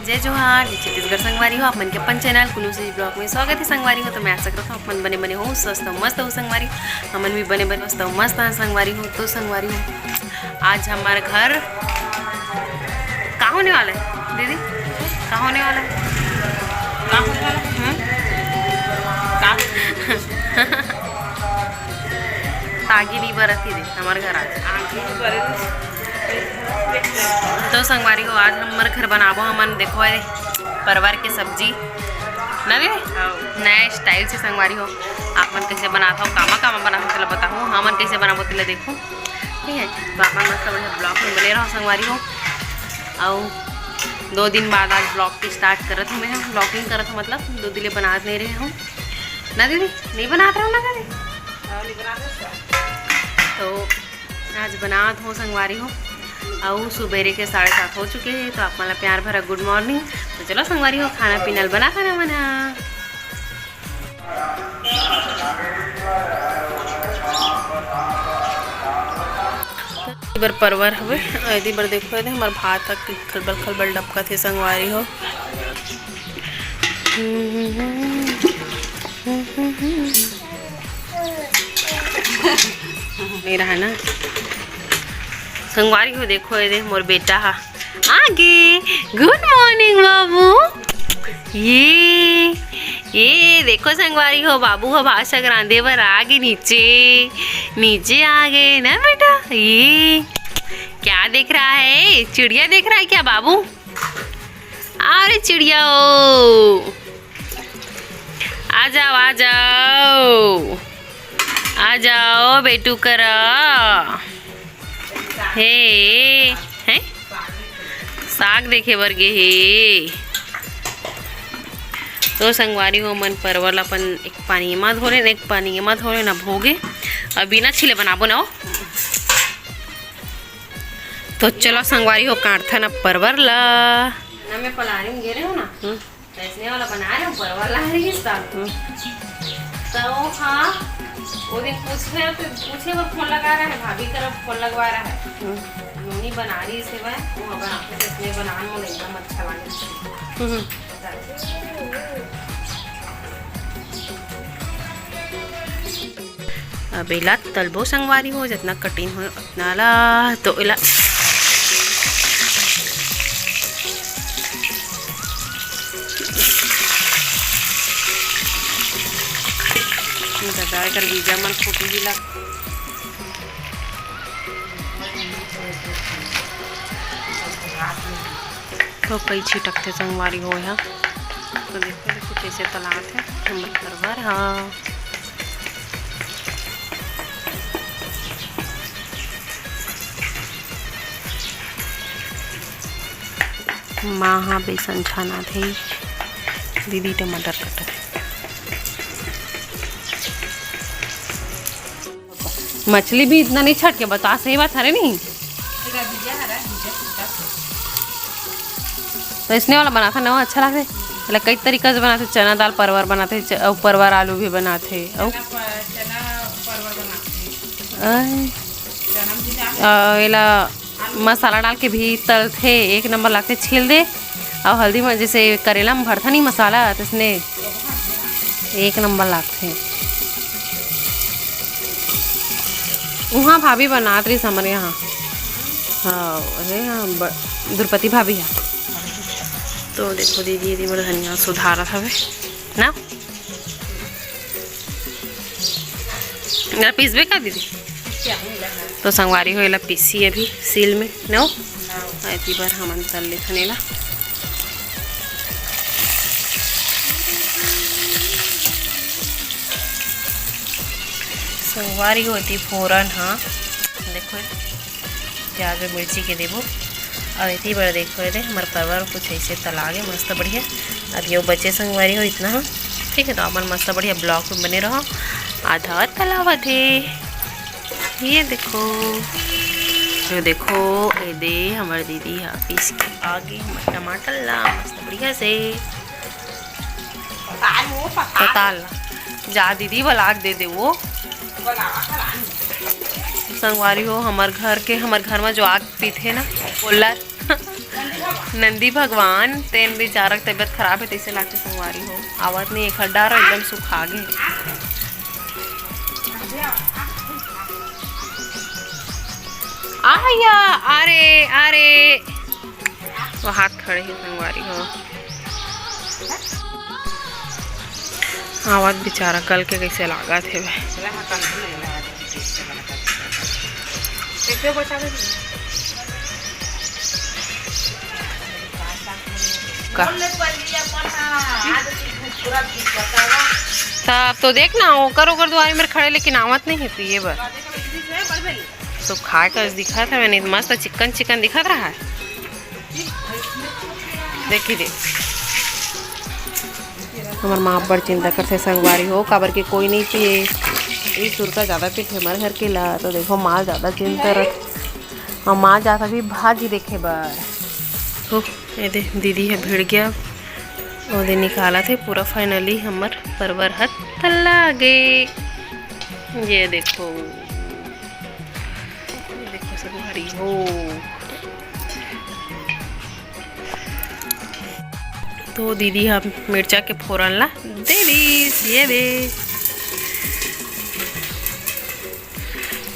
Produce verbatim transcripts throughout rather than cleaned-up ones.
जय जोहार, जय छत्तीसगढ़ संगवारी हो, आप मन के अपन चैनल कुनू से ब्लॉग में स्वागत है संगवारी हो। तो मैं आशा करता हूँ आप मन बने बने हो, स्वस्थ हो, मस्त हो संगवारी हो। हमन भी बने बने स्वस्थ हो, मस्त हैं संगवारी हो। तो संगवारी हो, आज हमारे घर का होने वाला है दीदी? का होने वाला है? का होने वाला है? हम्म? का? तागी नहीं बरत ही दे हमारे घर आज। तो संगवारी हो, आज हमर घर बनाबो हमन, देखो ये परवर के सब्जी ना दे, नया स्टाइल से संगवारी हो। आप मन कैसे बनात हो, कामा कामा बनात हो, तेला बताहूँ, हमन कैसे बनाबो तेला देखो, ठीक है। तो आप मन मस्त बढ़िया ब्लॉग में बने रहो संगवारी हो। और दो दिन बाद आज ब्लॉग के स्टार्ट करत हूँ मैं, ब्लॉगिंग करत हूँ, मतलब दो दिन ले बनात नहीं रहे हूँ ना दीदी, नहीं बनात रहो ना दीदी। तो आज बनात हो संगवारी हो, अउ सुबेरे के साढ़े सात हो चुके हैं। तो आप मन ला प्यार भरा गुड मॉर्निंग। तो चलो संगवारी हो, खाना पीना ल बना खाना मना। एती बर परवर हवे, एती बर देखो, एदे हमर भात ह खलबल खलबल डबकत हे संगवारी हो। नहीं रहा ना संगवारी हो। देखो एदे मोर बेटा हा आगे। गुड मॉर्निंग बाबू। ये ये देखो संगवारी हो, बाबू ह भाषा रांधे बर आगे नीचे, नीचे आगे ना बेटा। ये क्या देख रहा है, चिड़िया देख रहा है क्या बाबू? अरे चिड़िया ओ, आ जाओ, आ जाओ, आ जाओ बेटू करा। हे, हैं? साग देखे बर गे हे। तो संगवारी हो मन परवर ला अपन एक पानी मा धो लेन, एक पानी मा धो लेन, अब होगे। अब बिना छिले बनाबो ना हो। तो चलो संगवारी हो काटथन अब परवर ला। ना मैं पलारी में गे रहे हो ना। हम्म। तो इसने वाला बना रहे हो, परवर ला रही है साग। हम्म। तो हाँ, वो दिन पूछे, तो पूछे बर फोन लगा रहा है, भाभी तरफ फोन लगवा रहा है। हम्म। नोनी बना रही है सेवई, वो बना के इसने बना, मुझे एकदम अच्छा लगे। हम्म। अब एला तलबो संगवारी हो, जतना कटिंग हो उतना ला। तो एला दादा एकर बीजा मन फूटी ही ला। तो कई छिटकथे संगवारी हो यहाँ। तो देखो, देखो कैसे तलात है हमर परवर हा। माँ हा बेसन छाना थे, दीदी टमाटर कटत। मछली भी इतना नहीं छटके, बता, सही बात हरे नहीं? तो इसने वाला बनाथे ना, वो अच्छा लागथे। मतलब कई तरीका से बनाथे, चना दाल परवर बनाथे, च-, अउ परवर आलू भी बनाथे, अउ चना प-, चना परवर बनाथे। आय। चना भी डाल अ, एला मसाला डाल के भी तलथे, एक नंबर लागथे। छील दे अउ हल्दी में, जैसे करेला में भरथा नहीं मसाला, तैसने एक नंबर लागथे। उहाँ भाभी बनात रहिस हमर यहाँ। हाँ, अरे हाँ, ब-, द्रुपति भाभी हा। तो देखो दीदी, दीदी मोर धनिया सुधारत हवे ना। एला पीसबे का दीदी? तो संगवारी हो, एला पीसी अभी सील में, नो? एती बर हमन तल लेथन एला। संगवारी हो, एती फोरन ह, देखो, प्याज अउ मिर्ची के देबो। अउ एती बर देखो, एदे हमर परवर कुछ ऐसे तला गे, मस्त बढ़िया। अब यो बचे संगवारी हो इतना ह, ठीक है। तो अपन मस्त बढ़िया ब्लॉग में बने रहो। आधा और तलावत हे, ये देखो, ये देखो, एदे हमर दीदी ह पीस के आगे हमर टमाटर ला मस्त बढ़िया से। पताल जा दीदी, वाला आग दे दे वो। संगवारी हो, हमर घर के, हमर घर में जो आग पीथे ना, कोल्लर, नंदी भगवान, तेन बेचारा के तबीयत खराब हे, तइसे लागथे संगवारी हो, आवत नहीं, एक हड्डा एकदम सुखा गे। आ भैया, अरे, अरे, वो हाथ खड़े हे संगवारी हो। आवत बेचारा कल के कइसे लागत हे। का? त अब तो देख ना, ओकर, ओकर दुआरी मेर खड़े, लेकिन आवत नहीं हे पिए बर। तो खाए का दिखत हे, नहीं मस्त चिकन चिकन दिखत रहा है। देखी दे, हमर माँ अब्बड़ चिंता करथे संगवारी हो, काबर के कोई नहीं पिए। ई सुरका ज्यादा पीथे हमर घर के ला, तो देखो माँ ज्यादा चिंता रख, और माँ जात अभी भाजी देखे बर। तो ये दे, दीदी हे भिड़ गया, ओदे निकालत हे पूरा। Finally हमर परवर ह तल्ला गे। ये देखो, ये देखो संगवारी हो। तो दीदी ह मिर्चा के फोरन ला दे दीस, ये दे।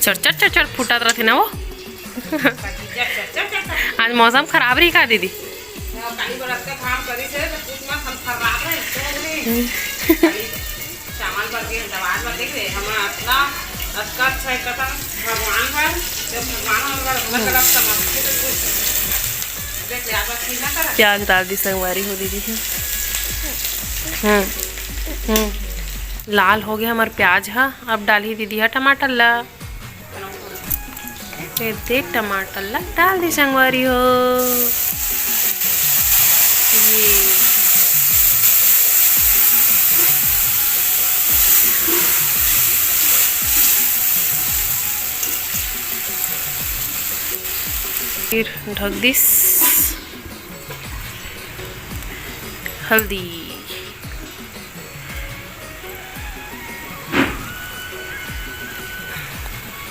चरचर चरचर फूटत रथे ना वो। आज मौसम खराब रही का दीदी? काली बरस का काम करी से तो कुछ मत हम खराब है, तो नहीं। चावल बर के, दाल बर देख रे, हमरा अतना, अतना अच्छा है, कथा भगवान है, जब भगवान हम लोग, हम लोग समझ के तो कुछ देख ले, आप बस चिंता करा। प्याज डाल दी संगवारी हो दीदी है। हम्म, हम्म, लाल हो गया हमार प्याज हा। अब डाली दीदी हा टमाटर ला। ये दे टमाटर ला डाल दी संगवारी हो। ये फिर ढक दिस। हल्दी,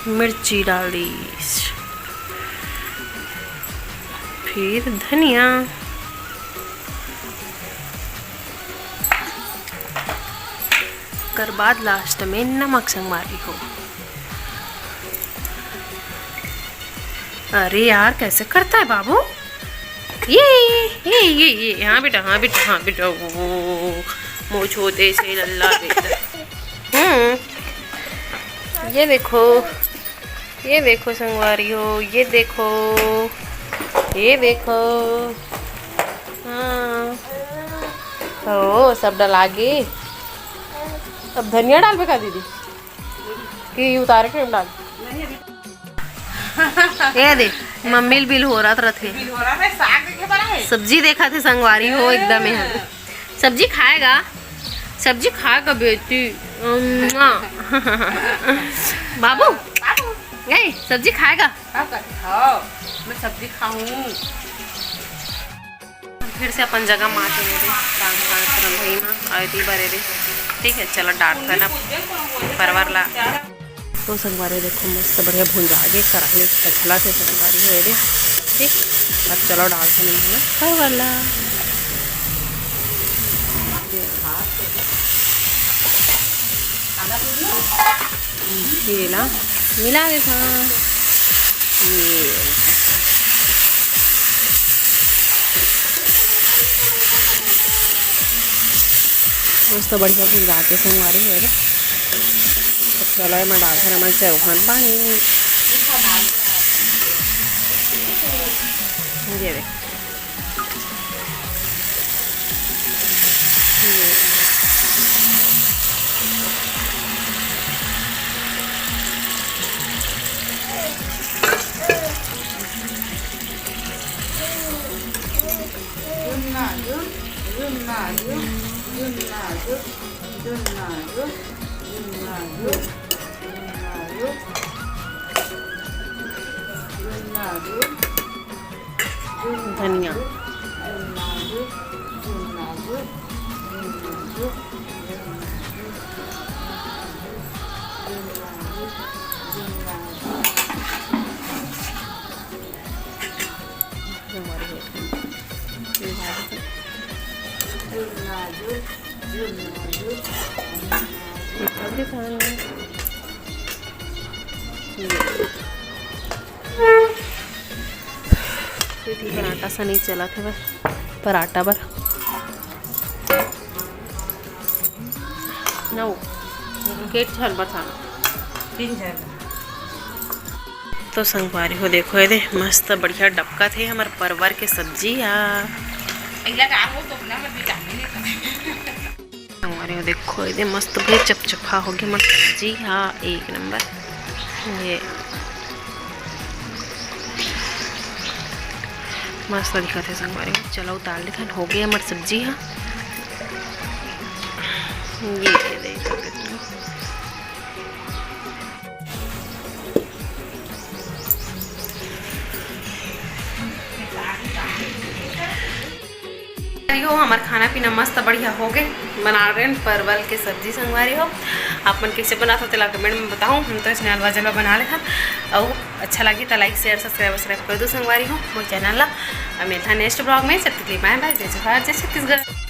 मिर्ची डाल दीस, फिर धनिया, ओकर बाद last में नमक संगवारी हो। अरे यार, कैसे करता है बाबू? ये, ये, ये, ये, हाँ बेटा, हाँ बेटा, हाँ बेटा, वो, वो, वो, वो, मोच होते से लल्ला बेटा। हम्म, ये देखो, ये देखो संगवारी हो, ये देखो, ये देखो, हाँ, ओ, सब डला गे। अब धनिया डालबे का दीदी? कि उतारे के डाल? ए दे, मम्मी ल बिल हो रहा रथे। बिल हो रहा है, साग देखे बड़ा है। सब्जी देखा थे संगवारी हो, एकदम यहाँ। सब्जी खाएगा, सब्जी खाएगा बेटी। अम्मा। बाबू, बाबू। ए, सब्जी खाएगा? हाँ, मैं सब्जी खाऊं। फिर से अपन जगह मा आके मेरे काम काम करन भाई मा आए दी बरे रे। ठीक है, चलो डांट है ना परवर ला। तो संगवारी देखो मस्त बढ़िया भुंजा के कराही में कछला से संगवारी हो रे। ठीक, अब चलो डाल से नहीं है ना परवर ला। ये ला मिला देथन। ये मस्त बढ़िया भुंजा के संगवारी हो रे। अब चलो एमा डालथन हमन चरौहन पानी। ये दे। धनिया। नाजुक, नाजुक, नाजुक। पराठा सा नहीं चला थे बस, पराठा बर। नौ। के झन बस आना? तीन झन। तो संगवारी हो, देखो ये दे, मस्त बढ़िया डबका थे हमर परवर के सब्जी हा। पहिला का हो तो ना मत भी जाने नहीं। संगवारी हो, देखो ये दे, मस्त बढ़िया चपचपा हो गया हमर सब्जी हा, एक नंबर। ये मस्त दिखत हे संगवारी हो। चलो उतार लेथन, हो गया हमर सब्जी हा। ये दे, संगवारी हो, हमर खाना पीना मस्त बढ़िया हो गए। बना रहे हैं परवल के सब्जी संगवारी हो। आप मन कैसे बनात हो तेला कमेंट में बताओ। हम तो इसने हलवा जलवा बना लेथन। और अच्छा लगी तो लाइक, शेयर, सब्सक्राइब, सब्सक्राइब कर दो संगवारी हो मोर चैनल ला। अब मिलता नेक्स्ट ब्लॉग में, जब तक के लिए बाय बाय, जय जोहार, जय छत्तीसगढ़।